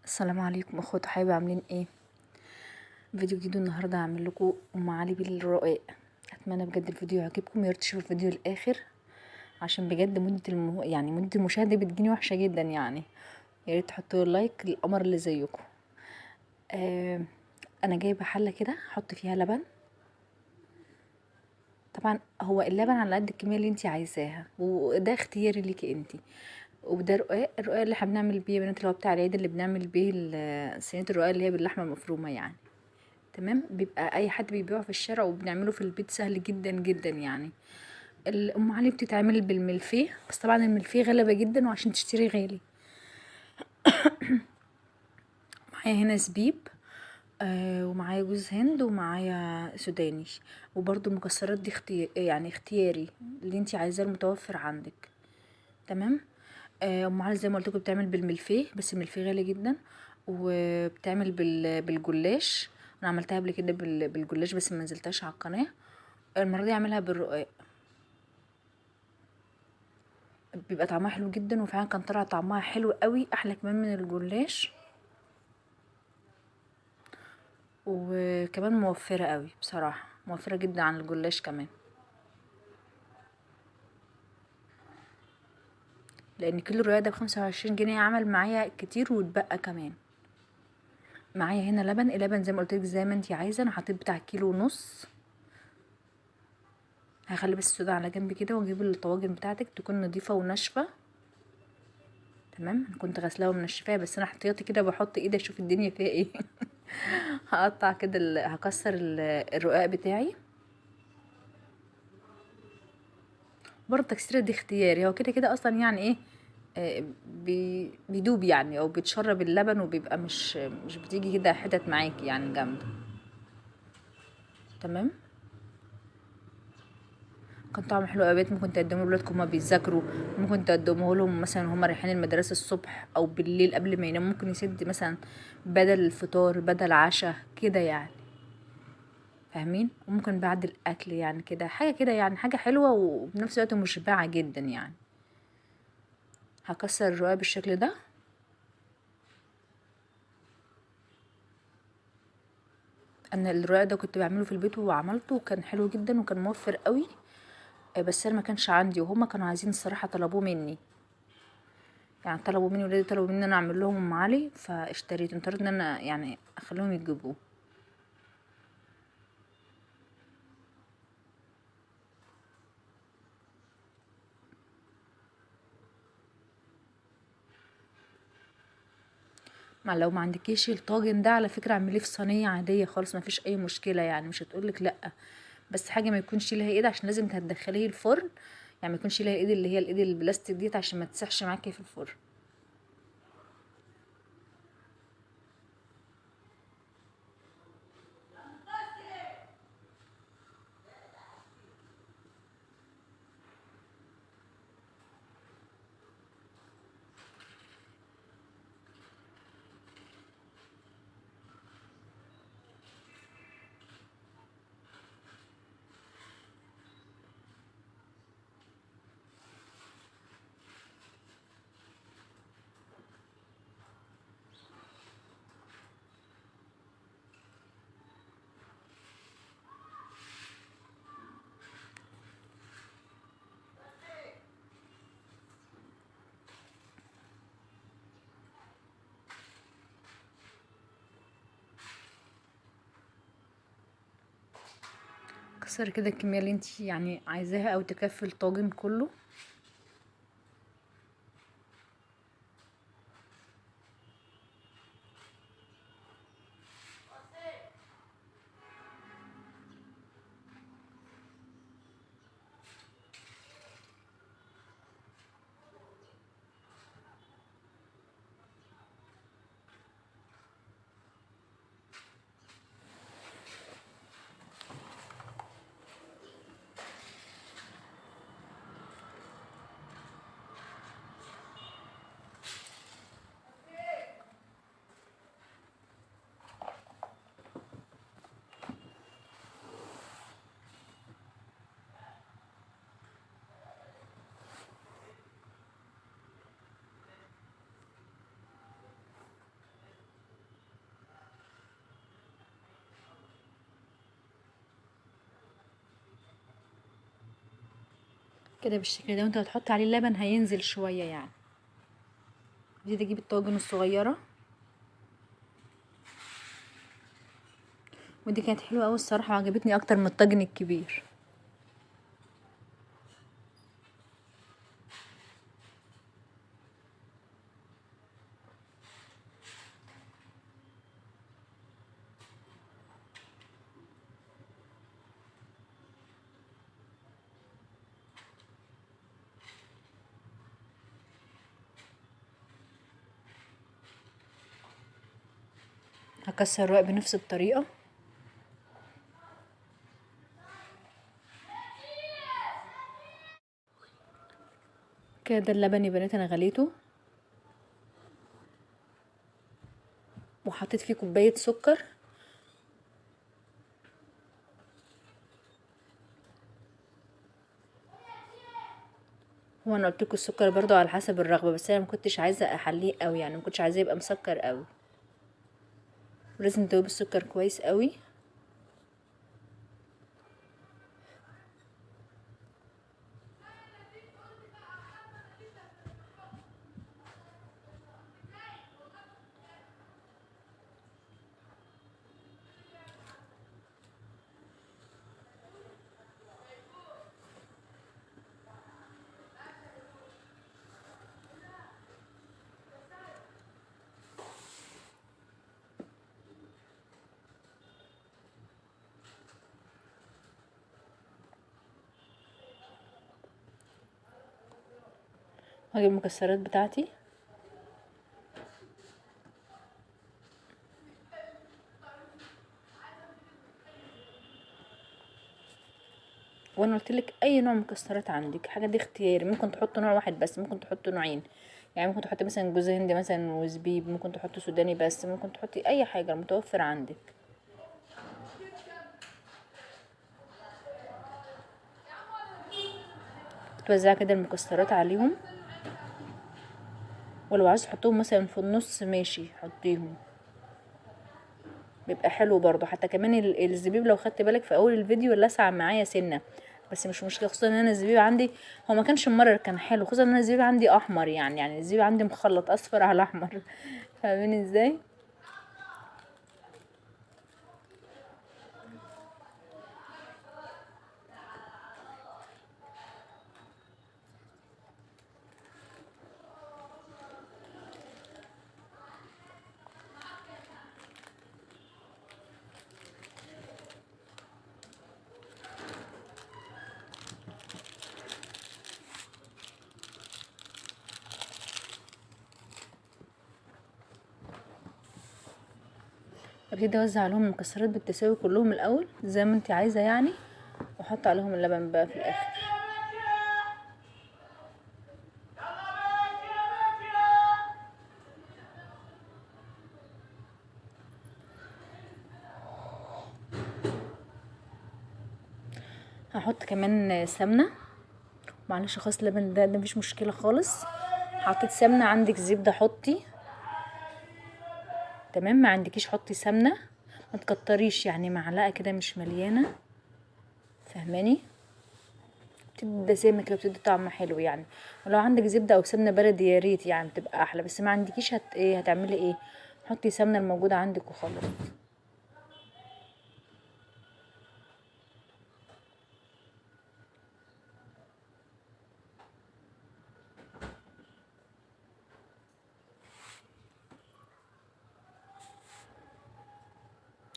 السلام عليكم اخوات وحبايبي، عاملين ايه؟ فيديو جديد النهارده هعمل لكم ام علي بالرقاق. اتمنى بجد الفيديو يعجبكم، يا ريت تشوفوا الفيديو للاخر عشان بجد يعني مده المشاهدة بتجيني وحشة جدا يعني. يا ريت تحطوا like للقمر اللي زيكم. انا جايبه حله كده احط فيها لبن. طبعا هو اللبن على قد الكمية اللي انت عايزاها، وده اختياري ليكي انت. وده رقاق، الرقاق اللي احنا بنعمل بيه يا بنات اللي هو بتاع العيد، اللي بنعمل بيه صينية الرقاق اللي هي باللحمه المفرومه يعني. تمام، بيبقى اي حد بيبيعه في الشارع وبنعمله في البيت سهل جدا جدا يعني. الام علي بتتعمل بالملفيه، بس طبعا الملفيه غلبه جدا وعشان تشتري غالي. معايا هنا زبيب، ومعايا جوز هند، ومعايا سوداني، وبرده المكسرات دي يعني اختياري اللي انتي عايزاه المتوفر عندك. تمام. ام علي زي ما قلت لكم بتعمل بالملفيه، بس الملفيه غالي جدا، وبتعمل بالجلاش. انا عملتها قبل كده بالجلاش بس ما نزلتهاش على القناة. المرة دي اعملها بالرقاق، بيبقى طعمها حلو جدا، وفعلا كان طلع طعمها حلو قوي، احلى كمان من الجلاش، وكمان موفره قوي بصراحة، موفره جدا عن الجلاش كمان، لان كيلو الرقاق ده ب25 جنيه عمل معايا كتير واتبقى كمان. معايا هنا لبن، اللبن زي ما قلت لك زي ما انتي عايزه، انا حطيت بتاع 1.5 كيلو. هخلي بس السودا على جنب كده، واجيب الطواجن بتاعتك تكون نظيفة وناشفه. تمام، انا كنت غسلاها ومنشفاها، بس انا احتياطي كده بحط ايدي اشوف الدنيا فيها ايه. هقطع كده، هكسر الرقاق بتاعي. برضه التكسيره دي اختياري، هو كده كده اصلا يعني ايه، بيدوب يعني او بيتشرب اللبن، وبيبقى مش بتيجي كده حتت معاكي يعني جامدة. تمام، كان طعمه حلو قوي. ممكن تقدموه لولادكم هما بيذاكروا، ممكن تقدموه لهم مثلا هما رايحين المدرسة الصبح او بالليل قبل ما يناموا، ممكن يسد مثلا بدل الفطار بدل عشاء كده يعني، فاهمين؟ وممكن بعد الاكل يعني كده حاجة كده يعني، حاجة حلوة وبنفس الوقت مشبعة جدا يعني. هكسر الرقاق بالشكل ده. انا الرقاق ده كنت بعمله في البيت وعملته وكان حلو جدا وكان موفر قوي، بس انا ما كانش عندي، وهما كانوا عايزين الصراحة طلبوه مني يعني، طلبوا مني ولادي، طلبوا مني ان انا اعمل لهم ام علي، فاشتريت، اضطريت ان انا يعني اخليهم يجيبوه. مع لو ما عندكيش الطاجن ده على فكرة اعمليه في صينية عادية خالص، ما فيش اي مشكلة يعني، مش هتقولك لا، بس حاجة ما يكونش لها ايد عشان لازم هتدخليه الفرن يعني، ما يكونش لها ايد اللي هي الايد البلاستيك ديت عشان ما تسحش معاكي في الفرن. كسر كده الكمية اللي انت يعني عايزاها او تكفي الطاجن كله. كده بالشكل ده. وانت هتحط عليه اللبن هينزل شوية يعني. ابتدي اجيب الطاجن الصغيرة، ودي كانت حلوة قوي الصراحة، وعجبتني اكتر من الطاجن الكبير. هكسر الرقاق بنفس الطريقة. كده ده اللبن يا بنات انا غليته، وحطيت فيه كوباية سكر. هو انا قلت لكم السكر برضو على حسب الرغبة، بس انا ما كنتش عايزه احليه قوي، يعني ما كنتش عايزاه يبقى مسكر قوي. ولازم تدوبي السكر كويس قوي. هجيب المكسرات بتاعتي. وانا قلت لك اي نوع مكسرات عندك، حاجة دي اختياري، ممكن تحط نوع واحد بس، ممكن تحط نوعين، يعني ممكن تحطي مثلا جوز هند مثلا وزبيب، ممكن تحطي سوداني بس، ممكن تحطي اي حاجة المتوفر عندك. توزع كده المكسرات عليهم، ولو عايز تحطهم مثلا في النص ماشي حطيهم، بيبقى حلو برضو. حتى كمان الزبيب لو خدت بالك في اول الفيديو لسع معايا سنة، بس مش مشكلة، خصوصا ان انا الزبيب عندي هو ما كانش ممرر، كان حلو، خصوصا ان انا الزبيب عندي احمر، يعني الزبيب عندي مخلط اصفر على احمر فاهمين ازاي؟ ابتدي اوزع عليهم المكسرات بالتساوي كلهم الاول زي ما انت عايزه يعني، واحط عليهم اللبن بقى في الاخر. هحط كمان سمنه، معلش خالص اللبن ده مفيش مشكلة خالص. حطيت سمنه، عندك زبدة حطي، تمام، ما عندكيش حطي سمنه، ما تكتريش يعني معلقه كده مش مليانة، فاهماني؟ بتدي دسامه كده، بتدي طعم حلو يعني. ولو عندك زبدة او سمنه بلدي يا ريت يعني بتبقى احلى، بس ما عندكيش ايه هتعملي ايه؟ حطي سمنه الموجودة عندك وخلاص.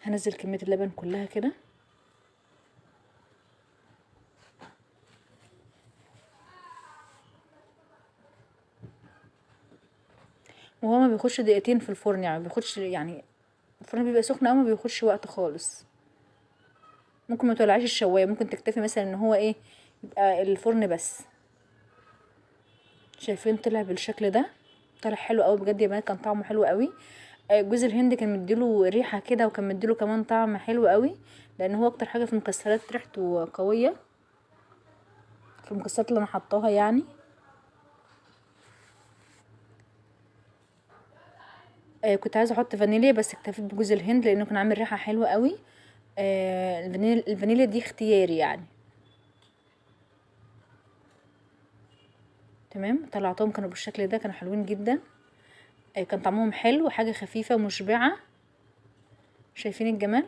هنزل كمية اللبن كلها كده. وهو ما بياخدش دقيقتين في الفرن، يعني ما بياخدش، يعني الفرن بيبقى سخن أوي، ما بياخدش وقت خالص. ممكن ما تولعيش الشواية، ممكن تكتفي مثلا ان هو ايه، يبقى الفرن بس. شايفين طلع بالشكل ده، طلع حلو قوي بجد يا بنات، كان طعمه حلو قوي. جوز الهند كان مديله ريحه كده، وكان مديله كمان طعم حلو قوي، لان هو اكتر حاجة في المكسرات ريحته قوية في المكسرات اللي انا حطاها يعني. كنت عايزه احط فانيليا بس اكتفيت بجوز الهند لانه كان عامل ريحه حلوة قوي. الفانيليا دي اختياري يعني. تمام. طلعتهم كانوا بالشكل ده، كانوا حلوين جدا، كان طعمهم حلو، حاجة خفيفة ومشبعه. شايفين الجمال؟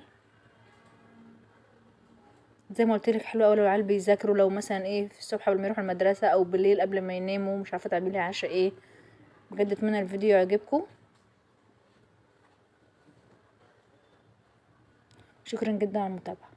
زي ما قلت لك حلو قوي لو العيال بيذاكروا، لو مثلا ايه في الصبح قبل ما يروحوا المدرسة، او بالليل قبل ما يناموا مش عارفه تعملي عشاء ايه. بجد اتمنى الفيديو يعجبكم. شكرا جدا على المتابعة.